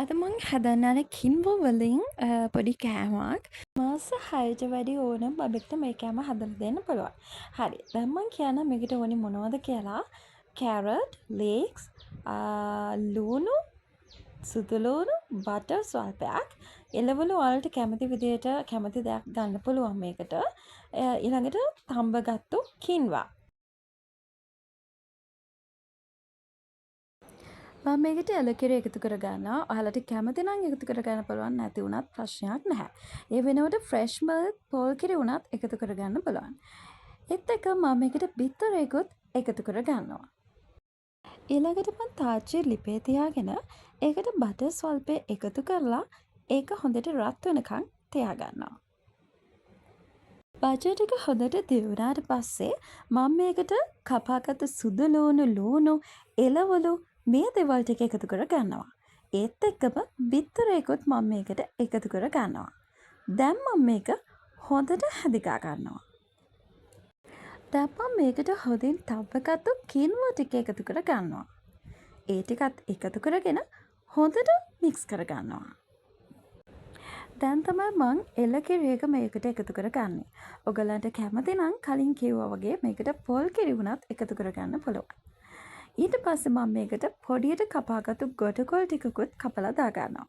අද මං හදන්න යන්නේ කින්වෝ වලින් පොඩි කෑමක්. මාස 6ට වැඩි ඕන බබෙක්ට මේ කෑම හදලා දෙන්න පුළුවන්. හරි. දැන් මං කියන්නම් මේකට ඕනි මොනවද කියලා. කැරට්, ලීක්ස්, ලූණු, සුදු ලූණු, බටර් ස්වල්පයක්. එළවලු ඔයාලට කැමති විදියට කැමති දෙයක් ගන්න පුළුවන් මේකට. ඊළඟට තම්බගත්තු කින්වා. මම මේකට එළකිරි එකතු කරගන්නවා. ඔයාලට කැමති නම් එකතු කරගන්න පුළුවන්, නැති වුණත් ප්‍රශ්නයක් නැහැ. ඒ වෙනුවට ෆ්‍රෙෂ් මිල්ක්, පොල් කිරි වුණත් එකතු කරගන්න පුළුවන්. ඒත් එක්ක මම මේකට බිත්තරයකුත් එකතු කරගන්නවා. ඊළඟට මං තාච්චිය ලිපේ තියාගෙන ඒකට බටර් ස්වල්පය එකතු කරලා ඒක හොඳට රත් වෙනකන් තියාගන්නවා. බටර් ටික හොඳට දියුණාට පස්සේ මම මේකට කපාගත්තු සුදු ලූණු, ලූණු, එළවලු මේ දේවල් ටික එකතු කර ගන්නවා. ඒත් එක්කම බිත්තරයකුත් මම මේකට එකතු කර ගන්නවා. දැන් මම මේක හොඳට හැඳි ගා ගන්නවා. දැන් මම මේකට හොඳින් තම්බගත්තු කින්වා ටික එකතු කර ගන්නවා. ඒ ටිකත් එකතු කරගෙන හොඳට මික්ස් කර ගන්නවා. දැන් තමයි මං එළකිරි එක මේකට එකතු කරගන්නේ. ඔයගලන්ට කැමති නම් කලින් කිව්වා වගේ මේකට පොල් කිරි වුණත් එකතු කරගන්න පුළුවන්. ඊට පස්සේ මම මේකට පොඩියට කපාගත්තු ගොටුකොළ ටිකකුත් කපලා දාගන්නවා.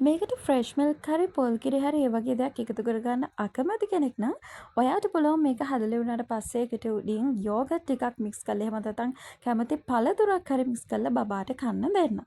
මේකට ෆ්‍රෙෂ් මිල්ක් හරි පොල් කිරි හරි ඒ වගේ දෙයක් එකතු කරගන්න අකමැති කෙනෙක් නම් ඔයාට පුළුවන් මේක හදලා ඉවර වුණාට පස්සේ ඒකට උඩින් යෝගට් ටිකක් මික්ස් කරලා, එහෙම නැත්නම් කැමති පළතුරක් හරි මික්ස් කරලා බබාට කන්න දෙන්න.